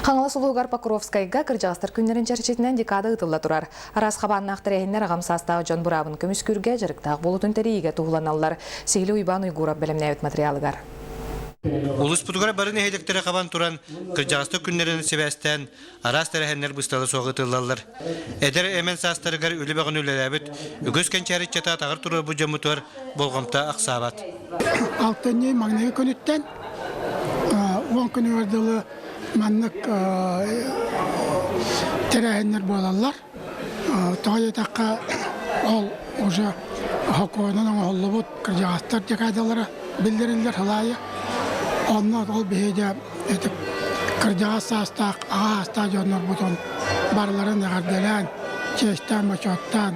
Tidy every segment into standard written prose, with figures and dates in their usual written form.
Хаҥалас улууһугар Покровскайга кырдьаҕастар күннэрин чэрчитинэн декада ыытылла турар. Араас хабааннаах тэрээһиннэр аҕам саастаах дьон быраабын көмүскүүргэ дьарыктаах буолуутун тэрийиигэ туһуланаллар. Сиһили Уйбаан Уйгуров бэлэмнээбит матырыйаалыгар. Улууспутугар бары нэһилиэктэри хабан туран, кырдьаҕастар күннэрин сибээстээн араас тэрээһиннэр быстала суох ыытыллаллар. Эдэр эмэн саастарыгар үлэ бөҕөнү үлэлээбит үгүс кэнчээри ыччата атаҕар туруорбут дьоммутугар болҕомто ахсаабат. Алтынньы маҥнайгы күнүттэн 10 күнүгэр дылы маннык тэрээһиннэр буолаллар. Тоҕо диэтэххэ, ол уже сокуонун оҥоһуллубут кырдьаҕастар декадалара биллэриллэр сыл аайы. Онно ол биһиги ити кырдьаҕас саастаах, аҕа саастаах дьоннорбутун барыларын эҕэрдэлээн, чиэстээн-бочуоттаан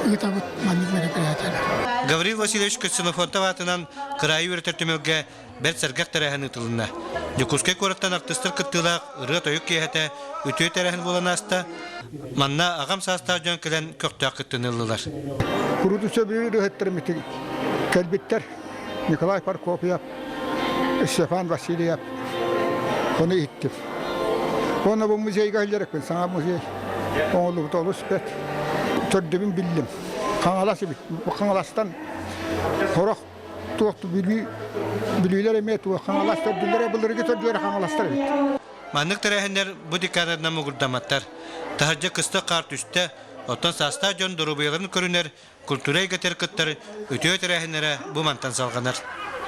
ыытабыт маннык мероприятиелар. Гаврил Васильевич Ксенофонтов аатынан кыраайы үөрэтэр түмэлгэ бэрт сэргэх тэрээһин ыытылынна. Дьокуускай куораттан артыыстар кыттыылаах ырыа-тойук киэһэтэ үтүө тэрээһин буолан ааста. Манна аҕам саастаах дьон кэлэн көхтөөх кыттыыны ыллылар. Куруту сөбүлүүр ырыаһыттарым кэлбиттэр Николай Прокопьев, Степан Васильев ону иһиттим. Уонна бу музейга иһиллэрикпин саҥа музей оҥоллубут олус бэрт. Төрдүбүн биллим. Хаҥалас эбит. Хаҥаластан сорох туох бүлүү бүлүүлэр эмиэ туох хаҥалас төрдүлэрэ былыргы төрдүлэрэ хаҥаластар эбит. Маннык тэрээһиннэр бу декадарынан муҥурдамматтар. Таһырдьа кыстык хаар түстэ, оттон саастаах дьон доруобуйаларын көрүнэр культура эйгэтигэр кыттар үтүө тэрээһиннэрэ бу мантан салҕанар.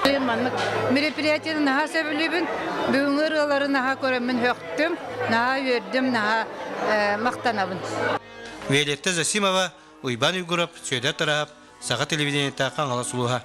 Маннык мероприятиены наһаа сөбүлүүбүн. Бүгүҥҥү ырыалары наһаа көрөммүн сөхтүм, наһаа үөрдүм, наһаа махтанабын. Виолетта Засимова, Уйбаан Уйгуров, Сүөдэр Тараһап, Саха телевидениета Хаҥалас улууһа.